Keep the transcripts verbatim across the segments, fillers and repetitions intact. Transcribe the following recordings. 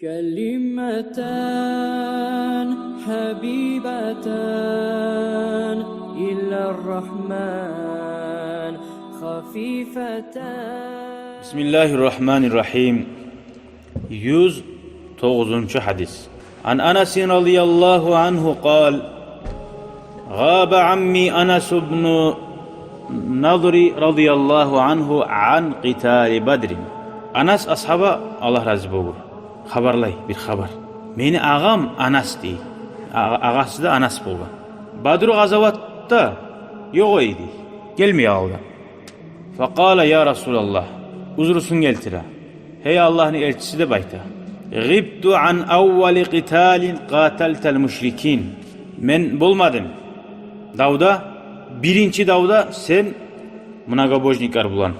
كلمتان حبيبتان إلى الرحمن خفيفتان. بسم الله الرحمن الرحيم. Юз тогъузунчу гьадис. عن أنس رضي الله عنه قال: غاب عمي أنس بن النضر رضي الله عنه عن قتال بدر. Анас асгьаба, Аллагь рази болгъур, хабарлай бир хабар. Мени агъам Анас, дей, а-, агъасы да Анас болгъан, Бадру къазаватда ёкъ эди, гелмей къалгъан. فقال: يا رسول الله, узрусун гелтире. Гьей Аллагьны элчиси, деп айта. غبت عن أول قتال قاتلت المشركين. Мен болмадым давда, биринчи давда сен многобожниклер булан,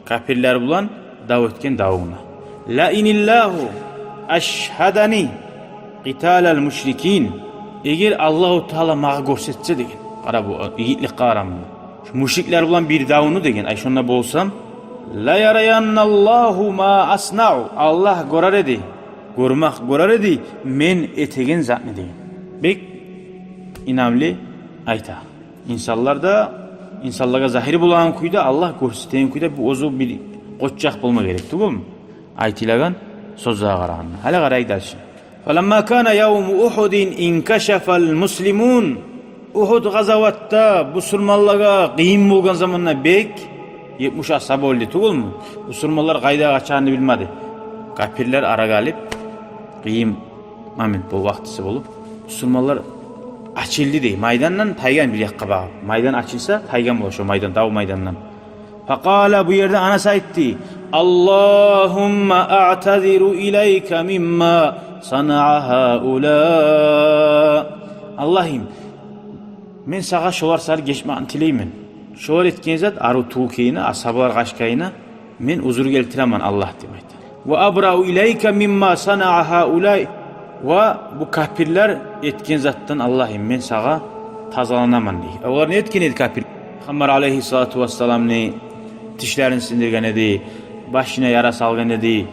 капирлер булан дав этген давунгда. لئن الله أشهدني قتال المشركين. Эгер Аллагьу Таала магъа гёрсетсе деген. Къара бу, э, игитликге къара муна. Шу мушриклер булан бир давну деген, ай шонда болсам, ليرين الله ما أصنع. Аллагь гёрер эди, гёрмек гёрер эди мен этеген затны деген. Бек инамлы айта. Инсанлар да, инсанлагъа загьир болагъан кюйде, Аллагь гёрсетеген кюйде, бу оьзю бир къоччакъ болма герек тюгюлмю? Айтылагъан сёзге къарагъанда. Гьали къарайыкъ дальше. فلما كان يوم أحد انكشف المسلمون. Угьуд къазаватда бусурманлагъа къыйын болгъан заманда бек, етмиш асгьаба оьлдю тюгюлмю? Бусурманлар къайда къачарын билмеди. Капирлер арагъа алып, къыйын момент бу вакътиси болуп, бусурманлар ачылды дей. Майдандан тайгъан бир якъгъа багъып. Майдан ачылса, тайгъан бола шо майдан, дав майдандан. فقال, бу ерде Анас айтды: اللهم أعتذر إليك مما صنع هؤلاء. Аллагьым, мен сагъа шолар саялы гечмекни тилеймен. Шолар этген зат арив тюгюл экенине, асгьабалар къачгъанына мен узур гелтиремен, Аллагь, деп айта. وأبرأ إليك مما صنع هؤلاء. Ва бу капирлер этген затдан, Аллагьым, мен сагъа тазаланаман, дей. Олар не этген эди капир? Пайхаммар алейгьиссалату вассаламны тишлерин сындыргъан эди, башына яра салгъан эди.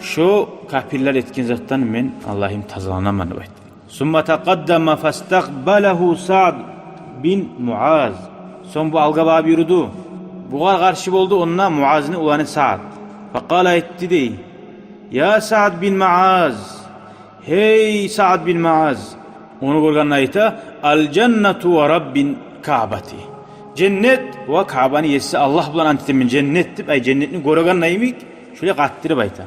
Шо капирлер этген затдан мен, Аллагьым, тазаланаман, деп айтды. ثم تقدم فاستقبله سعد بن معاذ. Сонг бу алгъа багъып юрюдю. Бугъар къаршы болду онда Муазны уланы Саад. فقال, айтды дей: يا سعد بن معاذ. Гьей Саад бин Муаз. Ону гёргенде айта: الجنة ورب الكعبة. Женнет ва Каабаны еси Аллагь булан ант этемен, женнет деп, ай, женнетни гёрегенде йимик, шолай къаттырып айта.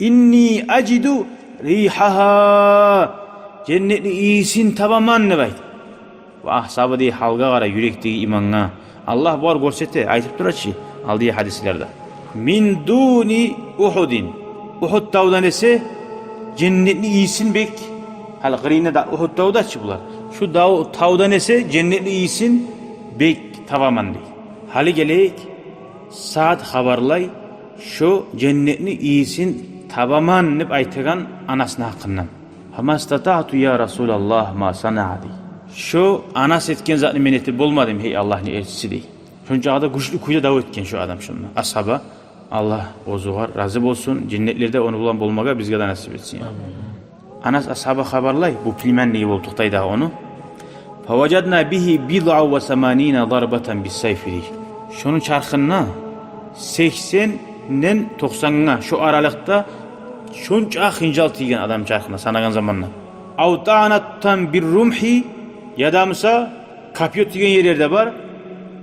إني أجد ريحها. Женнетни ийисин табаман деп айта. Ва асгьаба дей, гьалгъа къара, юрекдеги имангъа. Аллагь бугъар гёрсете, айтып тура чы алдагъы гьадислерде. من دون أحد. Угьуд тавдан эсе женнетни ийисин бек, гьали къырыйында да Угьуд тавда чы булар. Шу дав-, тавдан эсе женнетни ийисин бек табаман дей. Гьали гелейик, Саад хабарлай, шо женнетни ийисин табаман деп айтагъан Анасны гьакъындан. فما استطعت يا رسول الله ما صنع, дей. Шо Анас этген затны мен этип болмадым, гьей Аллагьны элчиси, дей. Шончакъы да гючлю кюйде дав этген шо адам шонда. Асгьаба, Аллагь оьзюгер рази болсун, женнетлерде ону булан болмагъа бизге де насип этсин. Амин. Анас асгьаба хабарлай, бу племянниги болуп токътай дагъы ону. فوجدنا به بضعا وثمانين ضربة بالسيف, дей. Шону чархында сексенден токъсангъа шо аралыкъда шонча хынжал тийген адам чархына санагъан заманда. أو طعنة بالرمح, яда буса копьё тийген ерлер де бар.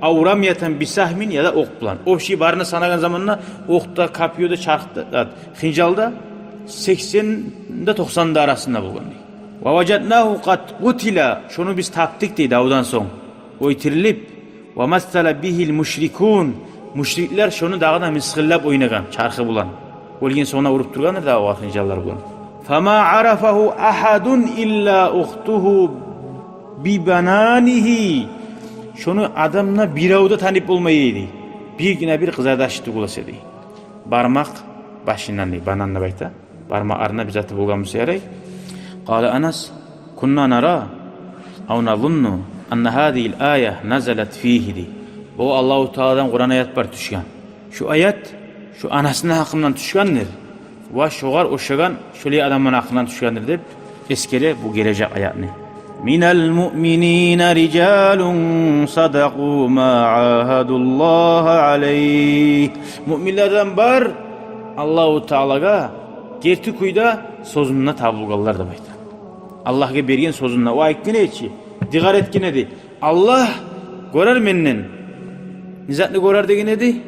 أو رمية بسهم, яда окъ булан. Общий барын санагъан заманда окъ да, копьё да, чарх да, хынжал да сексен де токъсан да арасында болгъан дей. ووجدناه قد قتل, шону биз тапдыкъ дей давдан сонг. Оьлтюрюлюп, ومثل به المشركون, мушриклер шону дагъы да мысгъыллап ойнагъан чархы булан. Оьлген сонг да уруп тургъандыр дагъы о хынжаллар булан. فما عرفه أحد إلا أخته ببنانه. Шону адамны бирев де танып болмай эди, биргине бир къызардашы тюгюл эсе дей. Бармакъ башындан дей, банан деп айта. Бармакъларына бир заты болгъан буса ярай. قال أنس: كنا نرى أو نظن أن هذه الآية نزلت فيه, дей. О Аллагьу Тааладан Къуран аят бар тюшген. Шу аят шу Анасны гьакъындан тюшгендир. Ва шогъар ошагъан шолай адамланы гьакъындан тюшгендир деп эсгере бу гележек аятны. «Минал муъминина рижалун садакъу ма агьадуллагьа алайгь». Муъминлерден бар Аллагьу Таалагъа герти кюйде сёзюнде табулгъанлар деп айта. Аллагьгъа берген сёзюнде. О айтгъан эди чи, дигъар этген эди. Аллагь гёрер менден. Не затны гёрер деген эди?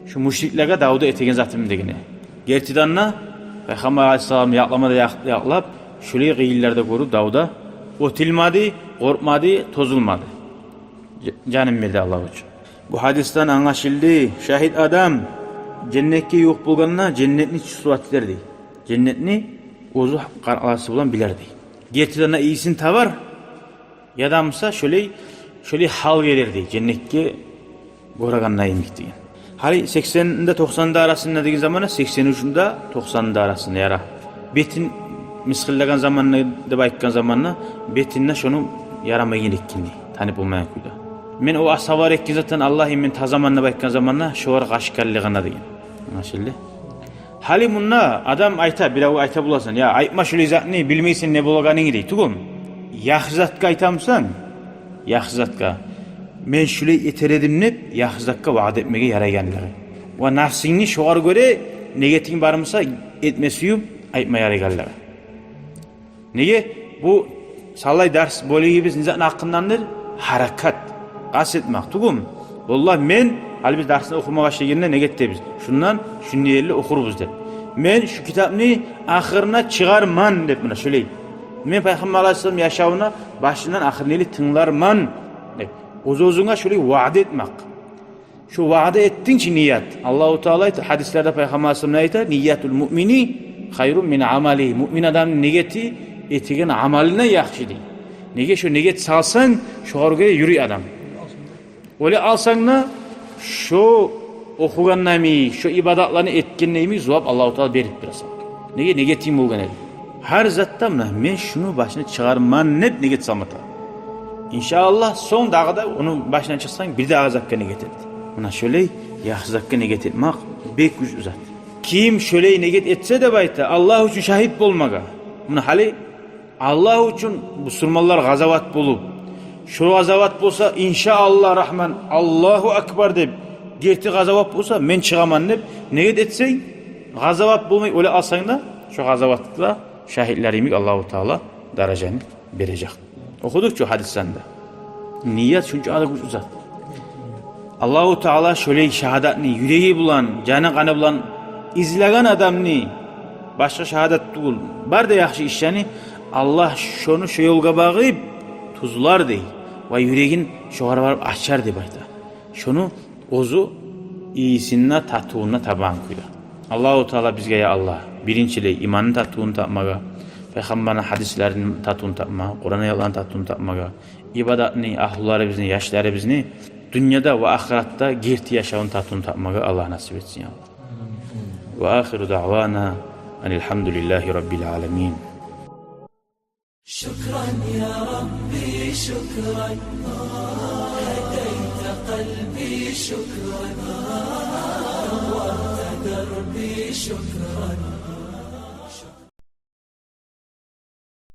Шу мушриклеге давда этеген затымны деген эди. Гертиден де, Пайхаммар алайгьиссаламны якълама да якъ-, якълап, шулай къыйынлар да гёрюп давда, оьтюлмеди, къоркъмады, тозулмады. Ж-, жанын берди Аллагь учун. Бу гьадисден англашылды, шагьит адам женнетге ювукъ болгъанда, женнетни чувствовать этер дей. Женнетни оьзю къаркъарасы булан билер дей. Гертиден де ийисин табар, яда буса шолай, шолай гьал гелер дей, женнетге гёрегенде йимик деген. Гьали сексен де токъсан да арасында деген заманда, сексен уьч де токъсан да арасында яра. Бетин мысгъыллагъан заманда деп айтгъан заманда, бетинде шону ярамайгъан экенни танып болмайгъан кюйде. Мен о асгьабалар этген затдан, Аллагьым, мен тазаман деп айтгъан заманда, шогъар къаршы геллигине деген. Англашылды? Гьали мунда адам айта, бирев айта боласан: «Я, айтма шулай затны, билмейсен не болагъанынгны», — дей. Тюгюлмю? Яхшы затгъа айтамысан, яхшы затгъа, «Мен шулай этер эдим» деп, яхшы затгъа ваъда этмеге ярайгъанлыгъы. Ва напсынгны шогъар гёре, негетинг бармыса, этме сююп, айтма ярайгъанлыгъы. Неге? Бу саллай дарс бёлюгюбюз не затны гьакъындандыр? Гьаракат, къаст этмек, тюгюлмю? Валлагь, мен, гьали биз дарсны охума башлагъанда негет этебиз, шундан шунда ерли охурбуз деп. Мен шу китапны ахырына чыгъарман деп, муна шулай. Мен Пайхаммар алайгьиссаламны яшавуна башындан ахырына ерли тынгларман деп. Оьз-оьзюнге шулай ваъда этмек. Шу ваъда этдинг чи, ният. Аллагьу Таала айта, гьадислерде Пайхаммар алайгьиссалам айта: «Ниятул муъмини хайрун мин амалигьи». Муъмин адамны негети этеген амалындан яхшы дей. Неге? Шу негет салсанг, шогъар гёре юрюй адам. Оьле алсанг да, шо охугъандамы, шо ибадатланы этгендеми, зувап Аллагьу Таала берип тура сагъа. Неге? Негетинг болгъан эди. Гьар затда, муна, мен шуну башына чыгъарман деп негет салма тарыкъ. Иншааллагь, сонг дагъы да ону башына чыкъсанг, бир дагъы затгъа негет эт. Муна шолай яхшы затгъа негет этмек бек гючлю зат. Ким шолай негет этсе деп айта, Аллагь учун шагьит болмагъа. Муна гьали Аллагь учун бусурманлар къазават болуп, шо къазават болса, иншааллагь рагьман, Аллагьу акбар деп, герти къазават болса, мен чыгъаман деп негет этсенг, къазават болмай оьле алсанг да, шо къазаватда шагьитлер йимик Аллагьу Таала даражаны бережек. Охудукъ чу гьадислерде. Ният шунчакъы да гючлю зат. Аллагьу Таала шолай шагьадатны юреги булан, жаны-къаны булан излеген адамны, башгъа шагьадат тюгюл, бар да яхшы ишлени, Аллагь шону шо ёлгъа багъып тюзлер дей, ва юрегин шогъар барып ачар деп айта. Шону оьзю ийисин де, татывун да табагъан кюйде. Аллагьу Таала бизге, я Аллагь, биринчилей иманны татывун тапмагъа, Пайхаммарны гьадислерини татывун тапмагъа, Къуран аятларыны татывун тапмагъа, ибадатны агьлюлерибизни, яшларыбызны дюньяда ва ахыратда герти яшавну татывун тапмагъа Аллагь насип этсин, я Аллагь. Ва ахиру даъвана анил гьамдулиллагьи раббил аламин. شكرا يا ربي، شكرا. هديت قلبي، شكرا. نورت دربي، شكرا.